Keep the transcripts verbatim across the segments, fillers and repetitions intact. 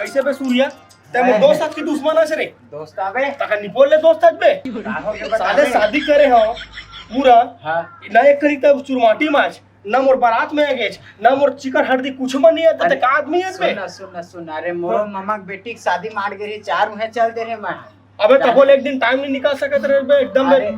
कइसे बे सूर्या? तैं मोर दोस्त हस कि दुश्मन हस रे? दोस्त हबे। तका निपोल ले दोस्त हस बे। का हो गे बता साले बे। शादी करे हंव पूरा। हाँ। ना एक कनी तब चुरमाटी माच, ना मोर बारात में आगेच, ना मोर चिकर हरदी कुछु में नइ आय, त अरे, तैं का आदमी हस बे? सुन ना, सुन ना, सुन ना। अरे, मोरो हाँ। ममा के बेटी के शादी माड़ गे रही, चार मुहे चल दे रहे मैं। अबे, तभो ले एक दिन टाइम नइ निकाल सकत रहे बे, एकदम बे। अरे,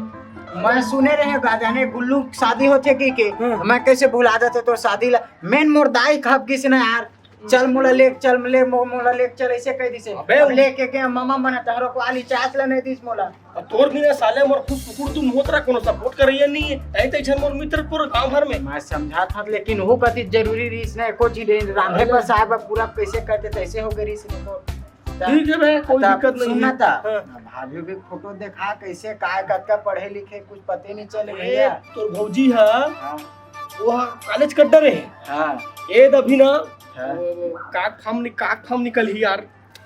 मैं सुने रहे गा, जाने गुल्लू के शादी होथे कि के, हाँ। मैं कइसे भुला देते तोर शादी ला। मेन मोर दाई खप गिस ना यार, चल मोला ले, चल ले, मो-, मोला ले चल, अइसे कह दिस। अबे, अब लेके गए ममा मन, तहरो को आली चाच ला नइ दिस मोला। अब तोर बिना साले मोर खुद कुकुर तुम होत रहा, कोनो सपोर्ट करइया नइ हे। तैं तइसन मोर मित्र पूरा गांव भर में। मैं समझात हंव, लेकिन वो कति जरूरी रहिस ना, एको चीज रहिस, रांधे अरे। बसाए बर पूरा कइसे करते तइसे हो गए रहिस ना तो। ठीक हे बे, कोई तब दिक्कत नइ सुन हे। ना ता, हाँ। भाभी भी फोटो देखा, कइसे काय, कतका पढ़े लिखे, कुछ पते नइ चले अरे, भैया। तोर भौजी ह, हाँ। वो ह कॉलेज कड्डा रहे। हाँ। ए दभी ना, हाँ। वो, वो, का फॉर्म नि-, का फॉर्म निकलही यार?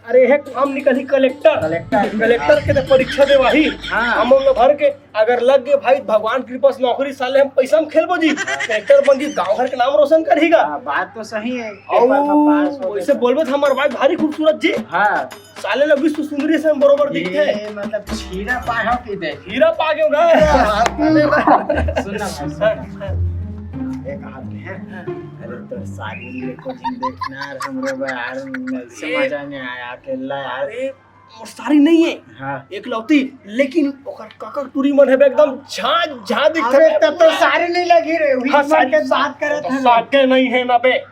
अरे, हे फॉर्म निकलही कलेक्टर। कलेक्टर। कलेक्टर के तो परीक्षा देवाही। हाँ। हम लोग भर के अगर लग गे भाई, भगवान कृपा से नौकरी, साले हम पइसा में खेलबो जी। कलेक्टर बन के गांव घर के नाम रोशन करही गा। हाँ, बात तो सही हे। अउ पेपर में पास हो वइसे गए। बोलबे त हमर भाई भारी खूबसूरत जी। हाँ। साले ला विश्व सुंदरी से हम बरोबर दिखथे। ए, मतलब छीरा पाए हो कि दे? हीरा पा गयो गा। सुन ना भाई, सुन ना। एक हाथ में है। अरे तोर साली ले को जिन देखना यार, हमरो बा यार, से ए, मजा नइ आय अकेला यार। अरे, मोर सारी नइ हे। हाँ। एकलौती, लेकिन ओकर कका टूरी मन हे बे, एकदम झांझ, झांझ दिखथे अबे, बे, तब तो पूरा। सारी नइ लगही रे, वही हाँ, मन सारी, के बात करत तो हन। सागे नइ हे ना बे।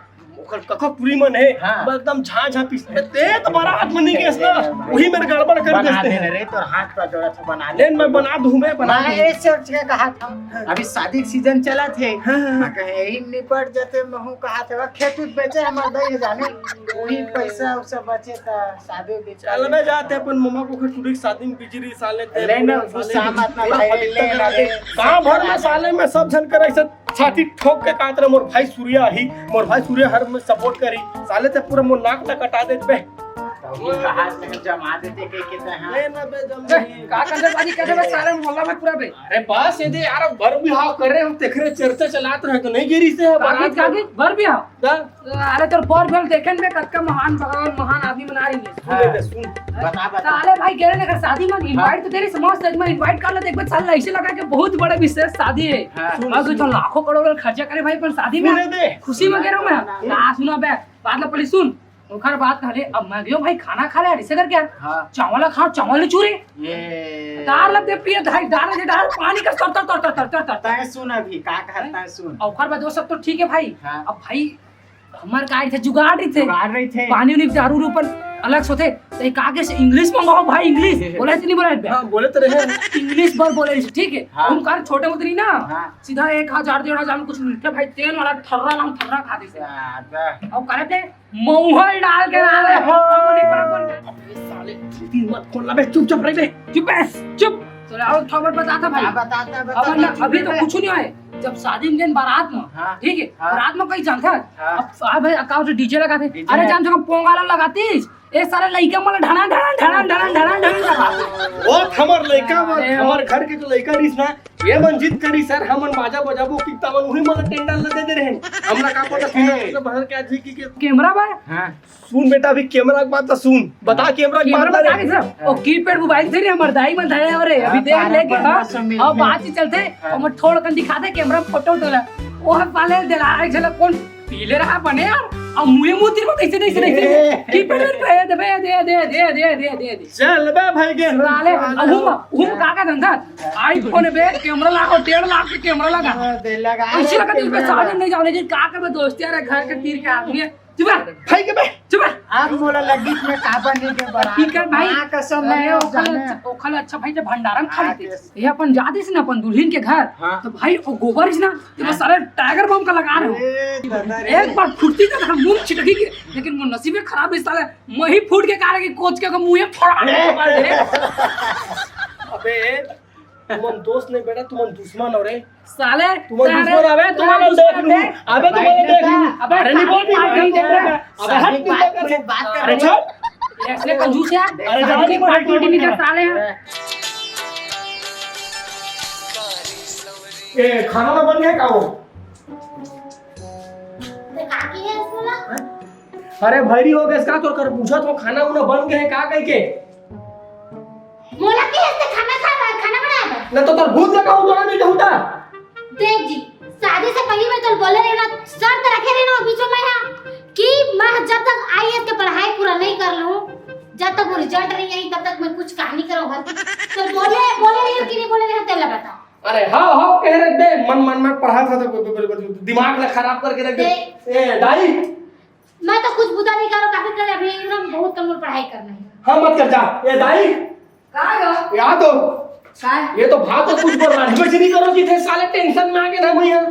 ओकर कका टूरी मन हे, हाँ। बे एकदम झांझ, झांझ दिखथे। तैं तो बारात में नइ गेस ना, वही मेर गड़बड़ कर बना देस तैं। दे रे, तोर हाथ पर जोड़ा था, बना ले। ले, मैं बना दूं, मैं बना मैं दूं। ये सोच के कहा था, अभी शादी के सीजन चलत हे, हाँ, हाँ, हाँ। मैं कहे, यही निपट जाते, महू कहा था, खेत उत बेचे, हमर दई जाने, वही पइसा उसा बचे त शादी उदी चल बे, जाते अपन ममा को खटुरी के शादी में बिजी रही साले, ते ले ना, पूरा गुस्सा साले मत ना पूरा भाई, पवित्र ले ना करा दे। रे। गांव भर में साले में सब झन कर अइसे छाती ठोक के कहत रहे, "मोर भाई सूर्या ही, मोर भाई सूर्या हर में सपोर्ट करी।" साले ते पूरा मोर नाक तक कटा देत बे। तभी कहा से जमा देते के, के ते, हाँ। ले ना बे, जम ए, नहीं। का कंजरबाजी कर रहे बे साले, मोहल्ला में पूरा बे। अरे बस ये दे यार, अब बर बिहाव कर रहे हम, तेखरे चर्चा चलात रहे तो नइ गिरी से, काकी, बारात में। काकी, बर बिहाव? का? अरे तोर पोर भेल देखेन बे, कतका महान भगवान, महान आदमी बना रही है। सुन ले बे, सुन। बता, बता। साले भाई कह रहे ना, अगर शादी में हाँ। इनवाइट तो तेरे समझ तक में इनवाइट कर लेते, एक बार साला ऐसे लगा कि बहुत बड़ा विशेष शादी है। हाँ। सुन, बस सुन। तो लाखों करोड़ खर्चा करे भाई, पर शादी में सुन ले बे। खुशी में कह रहा हूँ मैं। ना, ना, ना। हाँ, सुना बे, बात ला पहले सुन। ओखर बात कहले, अब मैं गयो भाई खाना खा ले, ऐसे करके यार। हाँ। चावल खा, चावल नहीं चूरे। ये। दाल लब दे पिए, दाल, दाल दे, दाल, पानी का तर, तर, तर। तैं सुन अभी, का कहता है सुन। ओखर बाद वो सब तो ठीक है भाई। हाँ। अब भाई, हमर का रहिथे, जुगाड़ रहिथे। जुगाड़ रहिथे। पानी उनी दारू रूपन अलग से होथे। तो एक आगे से इंग्लिश मंगाओ भाई, इंग्लिश। बोला इतनी बोला बे। हाँ, बोले तो रहे। इंग्लिश बर बोले रहिथे, ठीक है। हाँ। हम कार छोटे होते नहीं ना। हाँ। सीधा एक हजार, डेढ़ हजार में कुछ मिलथे भाई, तेल वाला ठर्रा नाम ठर्रा खा देथे। ज्यादा। अब करे थे, मऊहल डाल के डाल रहे हो। हाँ। अपनी पर बोल। अबे साले, दिल मत खोल ना बे, चुपचाप रह बे। चुप बे, चुप। तो आओ, खबर बताता भाई। हाँ, बताता, बताता, अब ना, चुप अभी तो बे। कुछ नहीं आए। जब शादी में गए बारात में, हाँ। ठीक है, हाँ। बारात में कोई जानता है? हाँ। अब साहब है, अकाउंट से डीजे लगाते। डीजे अरे है। जान, जगह पोंगाला लगातीस, ए सारे लइका मन ढना, ढना, ढना, ढना, ढना, ढना लगा। ओ, हमर लइका मन, अरे, हमर घर के जो लइका रहिस ना, ये मन जिद करिस सर, हमन बाजा बजाबो कि तमन उही मन टेंडर ल दे दे रहे। हमला का पता सुन, ए। मतलब बाहर क्या जी की के कैमरा बा? हाँ। सुन बेटा, अभी कैमरा के बात तो सुन। बता, कैमरा के बात कैमरा बता करे। रहे। ओ, कीपैड मोबाइल से नहीं, हमर दाई मन धरे, अरे, अभी हाँ, देख तारा लेके, पर हाँ। मौसम में अब भी। बात ही चलते, हाँ। हम थोड़ कन दिखा दे, कैमरा में फोटो उठा ले। ओ, हम पाले दे रहा है, चलो, कौन पीले रहा बने यार, अब मुँहे मुँह तेरे को कैसे, कैसे, कैसे, ए। की पेट में दे, दे, दे। चल बे भाई के। साले, अब हम, हम का का धंधा? iPhone बे, कैमरा लाखों, डेढ़ लाख के कैमरा लगा। हाँ, दे लगा। ऐसे लगा, दिल पे साले नहीं जाने, लेकिन का करबे दोस्त यार, घर के तीर के आदमी है। चुप रह। भाई के बे। चुप रह। आज मोला लगी मैं का बने के बड़ा। ठीक है भाई। हाँ, कसम अरे, नहीं, ओखल जाने। अच्छा, ओखल अच्छा भाई, जब भंडारा में खा हाँ, लेते। ये अपन जात रहिस ना अपन दुल्हन के घर, हाँ। तो भाई वो गोबर रहिस ना, तो हाँ। सारे टाइगर बम का लगा रहे हो। ए, दादा रे। एक बार फुर्ती से हम मुंह छिटकी के, लेकिन वो नसीबे खराब रहिस साले, वही फूट के कारण कि कोच के मुंह फोड़ा दे। अबे, तुमन दोस्त नहीं बेटा, तुमन दुश्मन हो रे। साले, तुमन साले, दुश्मन आवे, साले तुमन दुश्मन देख लूं। आवे। अबे, तुमन देख लूं। अबे, अरे, नहीं बोल, साले, नहीं बोल। नहीं देख रहा। अबे, हट, साले, नहीं देख रहा। बात कर अरे, रहे छोड़। हैं। ऐसे कंजूस है। अरे, जाओ, नहीं बोल, पार्टी नहीं नहीं बोल। साले हैं। ए, खाना ना बन गया का वो? तो काकी है इसको ना? अरे भैरी हो गेस का तोर कर पूछत हो, खाना उना बन गे हे का कहिके? मोला के हस्ते खाना खा, खाना बनाए बर? न तो तोर भूत लगा हूँ, तोरा नहीं कहूँ ता। देख जी, शादी से पहले मैं तो बोले रहे ना, शर्त रखे रहे ना बीच में, हाँ, कि मैं जब तक आईएएस के पढ़ाई पूरा नहीं कर लूँ, जब तक वो रिजल्ट नहीं आई, तब तक मैं कुछ काम नहीं करूँ घर की। तो बोले, बोले रहे कि नहीं बोले रहे, तेला बता। अरे हाँ हाँ कह रहे दे, मन मन में पढ़ा था तो ब- ब- ब- दिमाग ला खराब करके रख दे। दे। ए दाई, मैं तो कुछ बुता नहीं करो, काफी कर अभी एकदम बहुत कम पढ़ाई करना है। हाँ मत कर जा। ए दाई, का गा? याद हो? का? ये तो भात तो कुछ बोल रहा है, कुछ नहीं करो जी थे साले, टेंशन में आ गए ना भैया।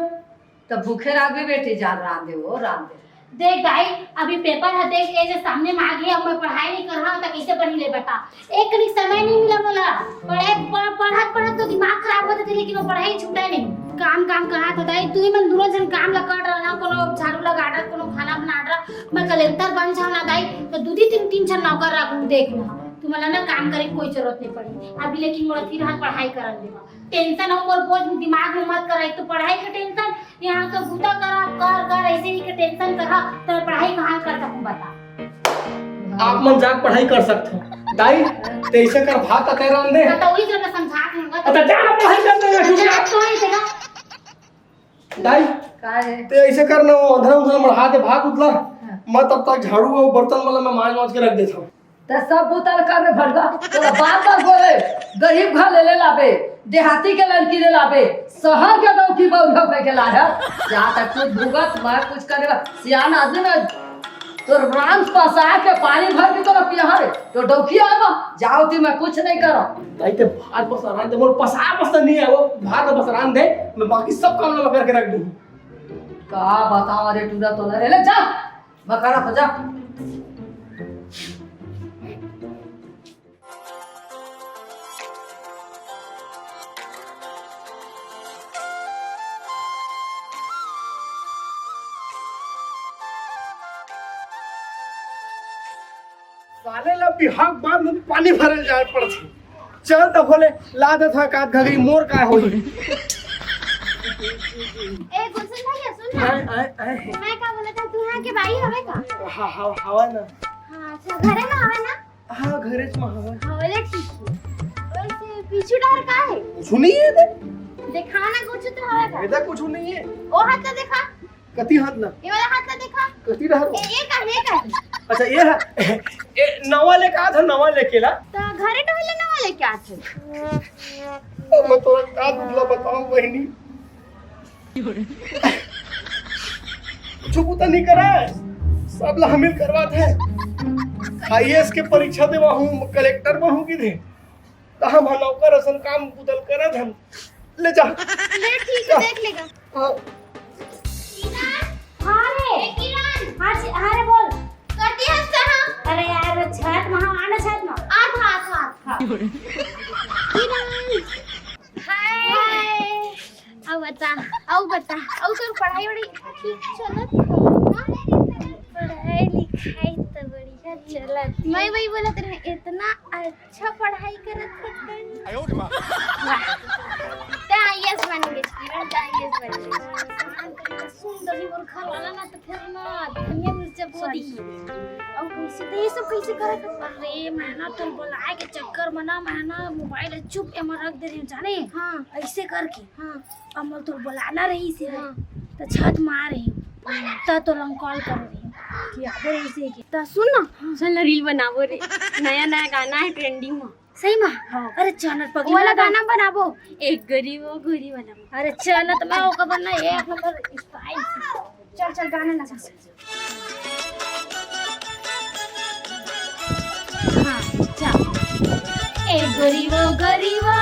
तो भूखे रह भी बेटी जान रांधे हो रांधे। देख दाई, अभी पेपर है, देख ये जो सामने में आ गया, मैं पढ़ाई नहीं कर रहा हूँ तो कैसे पढ़ी ले बता। एक कनिक समय नहीं मिला मोला। पढ़े, प-, पढ़त, पढ़त तो दिमाग खराब होत हे, लेकिन वो पढ़ाई छूटे नहीं। काम, काम कहा था दाई, तू ही मन दूनों जन काम ला कर रहा ना, कोनो झाड़ू लगा रहा, कोनो खाना बना रहा, मैं कलेक्टर बन जाऊँ ना दाई, तो दू दी तीन, तीन जन नौकर रखूँ, देख ना। तुम्हारा ना काम करे कोई जरूरत नहीं पड़ी। अभी लेकिन मोला फिर हाथ पढ़ाई करन देवा। टेंशन हो मोर बोझ दिमाग में मत कर, एक तो पढ़ाई के टेंशन, यहाँ तो बूता करा, कर, कर, ऐसे ही के टेंशन करा, तो पढ़ाई कहाँ कर सकूँ बता। आप मन जाके पढ़ाई कर सकते हो। दाई, ते ऐसे कर भात अते रांध दे। हाँ, तो वही जो मैं समझा के हूँ, तो अच्छा, जा ना पढ़ाई कर ले, तो चुपचाप। जा, तो ही देखा। दाई, का है? ते ऐसे कर ना, वो अंधरा उधरा मढ़ा दे भात उतला। हाँ। मैं तब तक झाड़ू और बर्तन वाला मैं मांज मांज के रख देता हूँ। त सब बुतल कर रे भड़वा, तोला बार बार बोले, गरीब घर ले ले लाबे, देहाती के लड़की ले लाबे, शहर के डौकी बउरा भे के लाढ़ा, जा तक कुछ भुगत, मैं कुछ करे बा, सियान आदमी मैं तोर राम पसा के पानी भर के तोला पिया रे, तो डौकी आवा, जाओ ती मैं कुछ नहीं करो। भाई ते भात बस रांध दे, मोर पसा बस नहीं है, वो भात बस रांध दे, मैं बाकी सब काम ला करके रख दूँ। का बताओ रे टूरा तोला रे, ले जा, मैं करा खो जा। साले ला बिहाव के बाद में पानी भरल जाए पड़थे। चल त भोले, ला देत हा का घगरी मोर का होई। ए गुलशन भैया सुन ना। आए, आए, आए। मैं का बोलत हूँ, तू यहाँ के बाई हवे का? हाँ, हाँ, हवा ना। हाँ, अच्छा, घरे में हवे ना? हाँ, घरे में हवे। हाँ, बोले ठीक है। वैसे पीछू डहर का है? कुछ नहीं है दे। देखा ना, कुछ तो हवे का? एदा कुछ नहीं है। ओ हाथ तो देखा। कति हाथ ना? ये वाला हाथ ला देखा। कति डहर हो? ए, ये का, ये का? अच्छा, ये है। ए, नवा लेके आ था, नवा लेके ला। तो घरे टहले नवा लेके आथे। अब मैं तोरा का दुखला बताऊं बहिनी। कुछ बुता नहीं करा, सब ला हमिल करवात है। आईएएस के परीक्षा देवा हूँ, कलेक्टर बनहूँ कि थे। त हम ह नौकर असन काम कुतल करत हन। ले जा। ले ठीक है, देख लेगा। हाँ। किरण। हाँ रे। ए, किरण। हाँ जी, हाँ रे, बोल। कति हंसता हाँ? अरे यार, वो छत में, हाँ, आना छत में। आ था, आ था, आ था। किरण। हाय। हाय। अउ बता, अउ बता, अउ तोर पढ़ाई वढ़ाई ठीक चलत हे ना? पढ़ाई लिखाई तो बढ़िया चलत हे। मैं वही बोलत रहे, इतना अच्छा पढ़ाई करत हे। वाह। ते आईएएस बन गे, किरण, ते आईएएस बन गे। सुन, तभी मोर घर वाला ना तो फिर ना, दुनिया में से बोली। अउ कैसे, तो ये सब कैसे करत हे? अरे, मैं ना तोर बुलाए के चक्कर में ना, मैं ना मोबाइल चुप एमा रख दे रही हूँ, जाने? हाँ। ऐसे करके। हाँ। अब मोला तोर बुलाना रहिस हे, हाँ। त छत में आ रही हूँ, त तोला कॉल कर रही हूँ कि आबो रहिस हे कि। त सुन ना, हाँ। चल ना, रील बनाबो रे, नया नया गाना हे ट्रेंडिंग में। सही में? हाँ। अरे चल ना, पगली वाला गाना बनाबो। एक गरीब ओ गोरी वाला। अरे चल ना, त मैं ओकर बर ना एक नंबर स्टाइल से। चल चल, गाना लगा। हाँ, जा। ए गरीबो, गरीबो,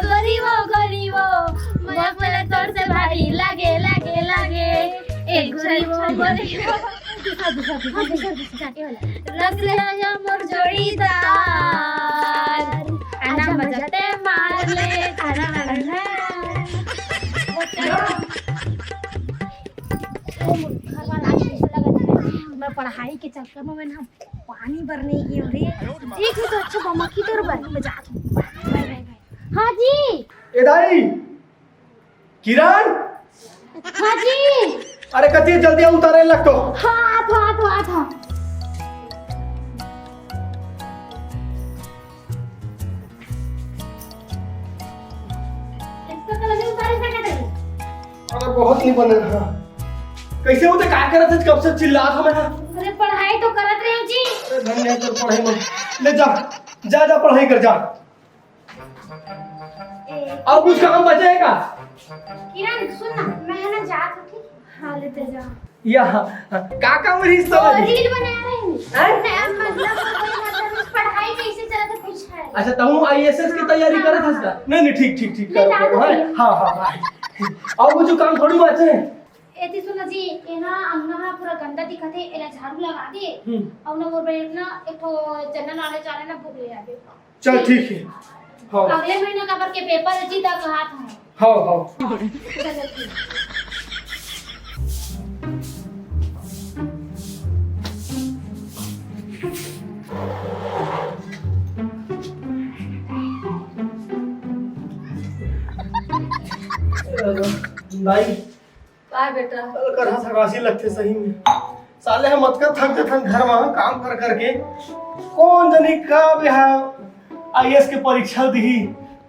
गरीबो, गरीबो, मया पला तोर से भारी लागे, लागे, लागे। ए गरीबो, गरीबो। दूसरा, दूसरा, दूसरा, दूसरा, दूसरा, ये वाला। रस ले आया मोर जोड़ीदार, आना मजा ते मार ले, आना, आना। घर वाला आज कैसे लगा था? मैं पढ़ाई के चक्कर में मैं ना पानी भरने गई हूँ रे। देख लो तो अच्छा बमकी तोर बर। मैं जात हूँ। हाँ जी। ए दाई, किरण। हाँ जी। अरे कति जल्दी आ, उतारे लग तो। हाँ, आ था, आ था, आ था। बहुत नहीं बने। हाँ। कैसे होते, का करत है, कब से चिल्लात हूँ मैं? अरे, पढ़ाई तो करत रहे जी। अरे धन्य है तोर पढ़ाई में। ले जा, जा, जा, पढ़ाई कर, जा। ए, और कुछ काम बचे है का? किरण, सुन ना, मैं है ना जात हूँ, ठीक? हाँ, लेते जा। या, हाँ, हाँ। का काम रहिस तो तो? रील बना रहे हैं। हैं? नहीं, अब मतलब कोई मतलब पढ़ाई कैसे चलत है, कुछ है। अच्छा, तहूँ आईएएस की तैयारी करत हस का? नहीं, नहीं, ठीक, ठीक, ठीक, ले करो, ला करो, दो हैं? भैया। हाँ, हाँ, हाँ। और कुछ काम थोड़ी बात है। एती सुन जी, ये ना अंगना हा पूरा गंदा दिखत है, एला झाड़ू लगा दे। हम्म। और ना मोर बेटा ना एक ठो जनरल नॉलेज वाला ना बुक ले आवे। चल, ठीक है। हाँ। अगले महीना काबर के पेपर है जी, तक हाथ है। हाँ, हाँ। चलो, ठीक। भाई, काय बेटा? कल कर हंस हगासी लगथे सही में। साले हम अतका थक जथन घर में काम कर करके। कौन जनी कब यहाँ आईएएस के परीक्षा दिही,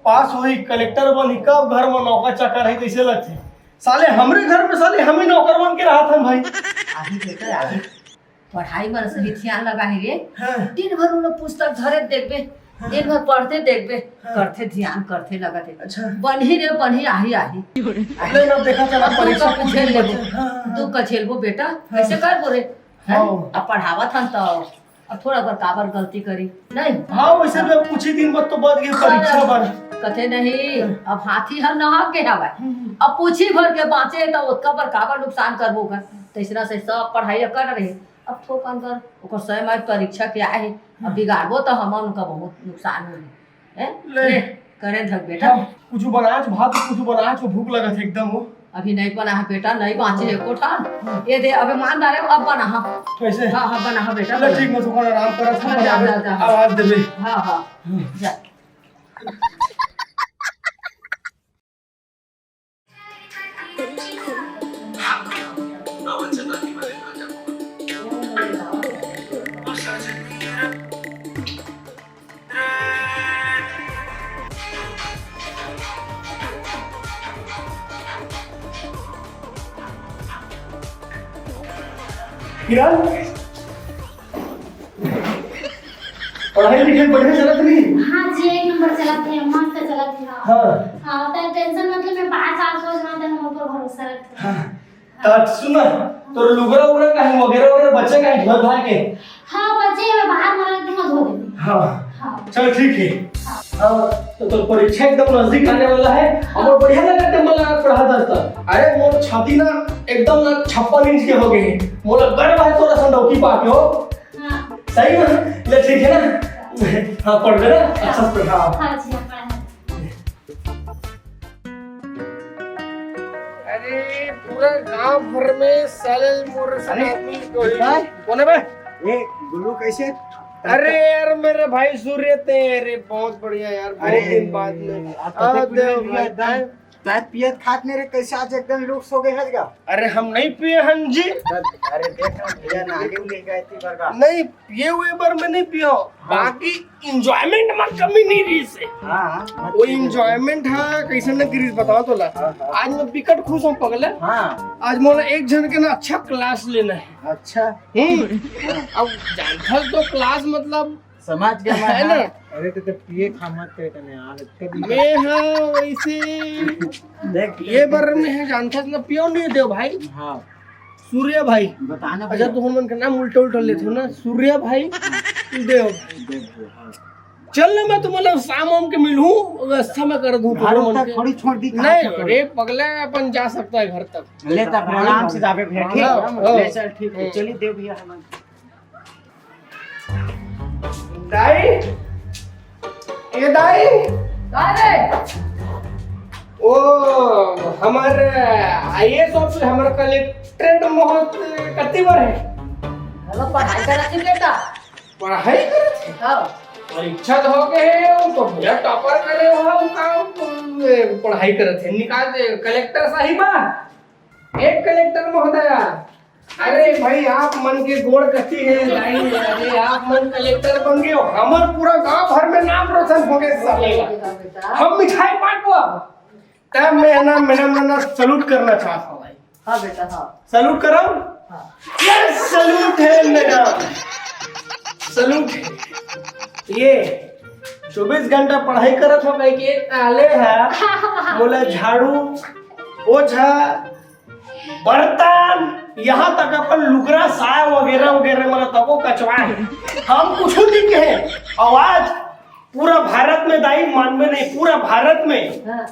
पास होही, कलेक्टर बनही, कब घर में नौकर चाकर है, कैसे लगथे? साले हमरे घर में साले हम ही नौकर बन के रहत हन भाई। आही बेटा, आही। पढ़ाई बर सही ध्यान लगाही रे। हाँ। दिन भर उन्हें पुस्तक धरे देखबे, हाँ। दिन भर पढ़ते देखबे, हाँ। करथे ध्यान, करथे लगत है। अच्छा। बनही रे, बनही, आही, आही। ले ना, देखा चला, अब तू परीक्षा का कुछ झेल नहीं लेबो। बचे। हाँ, हाँ, हाँ। तू का झेलबो बेटा, हाँ। कैसे करबो रे? हैं? हाँ। अब पढ़ावत हन तो अब थोड़ा बर काबर गलती करी, नहीं? हाँ, वैसे भी अब कुछ ही दिन बाद तो बच गई परीक्षा बर। कथे नहीं, हाँ। अब हाथी हर नहा के हवय। हम्म। अब पूछी भर के बाँचे, त ओतका बर काबर नुकसान करबो कर? तइसना से सब पढ़ाई कर रहे। अब थोकन बर ओकर समय में परीक्षा के आए हे, अब हम्म। बिगाड़बो त हमन उनका बहुत नुकसान होही। हैं? ले। ले, करे धक बेटा। हाँ, कुछ बनाच भात, कुछ बनाच, भूख लगत हे एकदम हो। अभी नहीं बना है बेटा, नहीं बाँचे एको ठन। ये दे, अबे मान डारे, अब बना हा। कैसे? हाँ, हाँ, बना हा बेटा, ले, बना। ठीक, मैं थोड़ा आराम करत हूँ, जा, जा, जा। आवाज देबे। हाँ, हाँ। हम्म। जा। किरण, पढ़ाई लिखाई बढ़िया चलत रही? हाँ जी, एक नंबर चलत हे, मस्त चलत हे। हाँ। हाँ, त tension मत ले, मैं पाँच साल सोच रहा था, हम ऊपर भरोसा रखते हैं। हाँ। त सुन ना, तोर लुगरा उगरा काहे वगैरह वगैरह बचे काहे घर भर के? हाँ, बचे, मैं बाहर में रख दूंगा, धो देंगे। हाँ। हाँ। चल ठीक है। हाँ। हाँ, तो तोर परीक्षा एकदम नजदीक आने वाला है, हाँ। और बढ़िया लगा ते मला पढ़ा दस तक। अरे मोर छाती ना एकदम ना छप्पन इंच के हो गए हैं। मोला गर्व है तोरा संदौकी पाके हो। हाँ। सही में? ले ठीक है ना? हाँ, पढ़ लेना। अच्छा से पढ़, हाँ। हाँ जी, हाँ, पढ़ा है। अरे, पूरा गांव भर में साले मोर से अरे, आदमी कोई। विशाल? कौन है बे? ये गुल्लू कैसे? अरे यार, मेरे भाई सूर्य ते, अरे बहुत बढ़िया यार, बहुत अरे, दिन बाद में। आज तो आ, देख देव लिया भाई, एकदम। हैं? चाय पियत खात नहीं रे, कैसे आज एकदम लुक्स हो गए हज गा? अरे हम नहीं पिए हन जी। अरे देख ना भैया, नाली उली गए थी बरगा। नहीं, पिए हुए बर में नहीं पियो, हाँ। बाकी enjoyment में कमी नहीं रही से। हाँ, हाँ, वो enjoyment हा, कैसे न गिरीश बताओ तो ला। हाँ, हाँ। आज मैं बिकट खुश हूँ पगला। हाँ। आज मोला एक झन के ना अच्छा class लेना है। अच्छा। हम्म। हाँ। अब जानथस तो class मतलब समझ गया मैं, है ना? हाँ। अरे तो, तो पिए खा मत करे कने यार, इतने दिन मैं हाँ वैसे देख, ये देख, बर देख। में है, जानथस ना, पियो नहीं देव भाई। हाँ। सूर्या भाई। बताना अच्छा, भैया। तुमन के नाम उल्टा उल्टा लेथो ना, सूर्या भाई, देव भाई। देव भाई, हाँ। चल ना, मैं तुम्हारा शाम वाम के मिलूं, व्यवस्था मैं कर दूं घर तुमन तक के। थोड़ी छोड़ दी, कहाँ नहीं, तक छोड़? अरे पगला, अपन जा सकता है घर तक। ले, तब आराम से जाबे भैया, ठीक? हाँ, हाँ। ले, चल, ठीक है, हाँ। चलिए, देव भैया, हम दाई, ए दाई। का रे? ओ, हमर आईएएस ऑफिसर, हमर कलेक्ट्रेट मोहत कति बर है? अरे पढ़ाई करत ही बेटा। पढ़ाई करत है? हाँ। परीक्षा तो हो गए है, वो तो भैया टॉपर करे हो, वो काम, ए, पढ़ाई करत है, निकाल दे, कलेक्टर साहिबा। एक कलेक्टर महोदया, अरे भाई, आप मन के गोड़ कथी है, दाई? अरे, आप मन कलेक्टर बन गए हो, हमर पूरा गांव भर में नाम रोशन हो गए साले का। हम मिठाई बांटबो अब। तब मैं ना, मैडम ना सैल्यूट करना चाहता हूँ। हाँ बेटा, हाँ। सैल्यूट करव। हाँ। ये सैल्यूट है मैडम, सैल्यूट है। ये चौबीस घंटा पढ़ाई करत हो कहिके आले हा, मोला झाड़ू, पोछा, बर्तन, यहाँ तक अपन लुगरा, साया वगैरह वगैरह मन तको कचवाए। हम कुछ नहीं कहे। आवाज पूरा भारत में दाई मानबे नहीं, पूरा भारत में हाँ।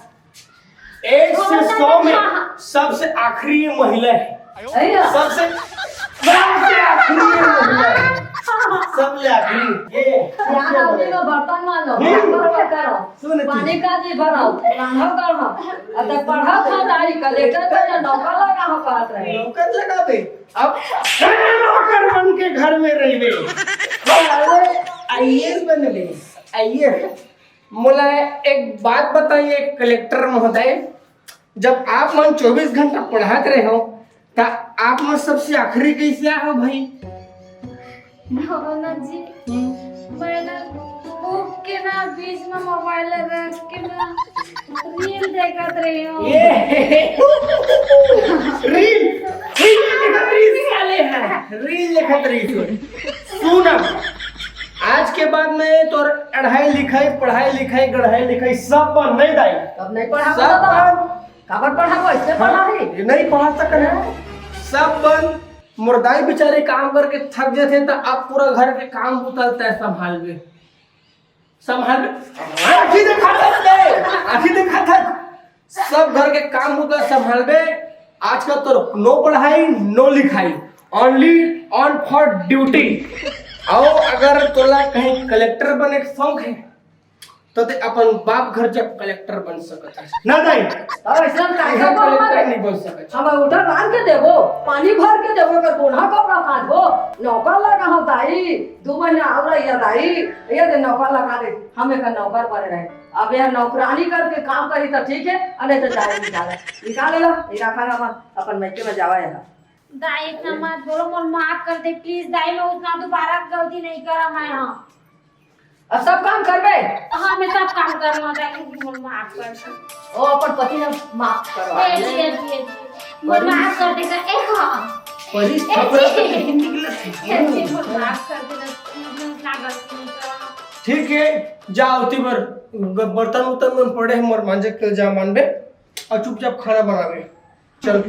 एक से सौ में सबसे आखिरी ये महिला है। अरे सबसे सबसे आखिरी ये महिला है। सबले आखिरी ये। यहाँ आदमी का बर्तन मांजो, हम्म। घर में करो, सुन तू। पानी का जी भरो, रांधो करो। अब तक पढ़ा था दाई, कलेक्टर तो ना नौकर लगा हो कहत रहे। नौकर लगा दे। अब नौकर बन के घर में रहिबे। आईएएस बनबे, आईएएस। मोला एक बात बताइए कलेक्टर महोदय, जब आप मन चौबीस घंटा पढ़ात रहे हो, त आप मन सबसे आखिरी कैसे आए हो भाई? भगवान जी, मैं ना बुक के ना बीच में मोबाइल रख के ना रील देखत रही हूँ। ये रील, रील देखत रही साले है, रील देखत रही। सुन, आज के बाद में तोर अढ़ाई लिखाई, पढ़ाई लिखाई, गढ़ाई लिखाई सब बंद, नहीं दाई। अब नहीं पढ़ा सब बंद। काबर पढ़ा, वो ऐसे पढ़ा है। ये नहीं पढ़ा सकत है। सब बंद। मोर दाई बेचारे काम करके थक जाते त अब पूरा घर के काम बुता तैं संभालबे, संभालबे। आँखी देखा था, आँखी देखा था। सब घर के काम बुता संभालबे। आज का तो नो पढ़ाई, नो लिखाई, only on for duty। अउ अगर तोला कहीं कलेक्टर बने के शौक है, तो ते अपन बाप घर जब कलेक्टर बन सकत है। ना दाई, अरे ऐसा काहे हम बोल कलेक्टर रहे? नहीं बन सकत। हम उठा बांध के देबो, पानी भर के देबो, कर कोन्हा कपड़ा काटबो, नौकर लगा हो दाई, दो महीना और रहिया दाई, ये दे नौकर लगा दे, हम एक नौकर बने रहे। अब यह नौकरानी करके काम करी तो ठीक है, अरे तो जाए निकाले, निकाले ला, निकाल खाना अपन, अपन मैके में जावा यहाँ। दाई, इतना मत बोलो, मोर माफ कर दे, प्लीज दाई, मैं उतना दोबारा गलती नहीं करा मैं, हाँ। अब सब काम करबे? हाँ, मैं सब काम कर लूँ, दाई, मोर माफ कर दे। ओ, अपन पति ने माफ करवा ए जी, दे। ए जी, ए जी, मोर बड़ी माफ कर दे, ए हाँ। बड़ी ए थपरा जी। तो हिंदी के लिए ए जी, मोर माफ कर दे, मैं उतना गलती नहीं करा। ठीक है, जा ओती बर ग-, बर्तन उर्तन मन पड़े हैं, मोर मांजे के जा मानबे, और चुपचाप खाना बनाबे। चल।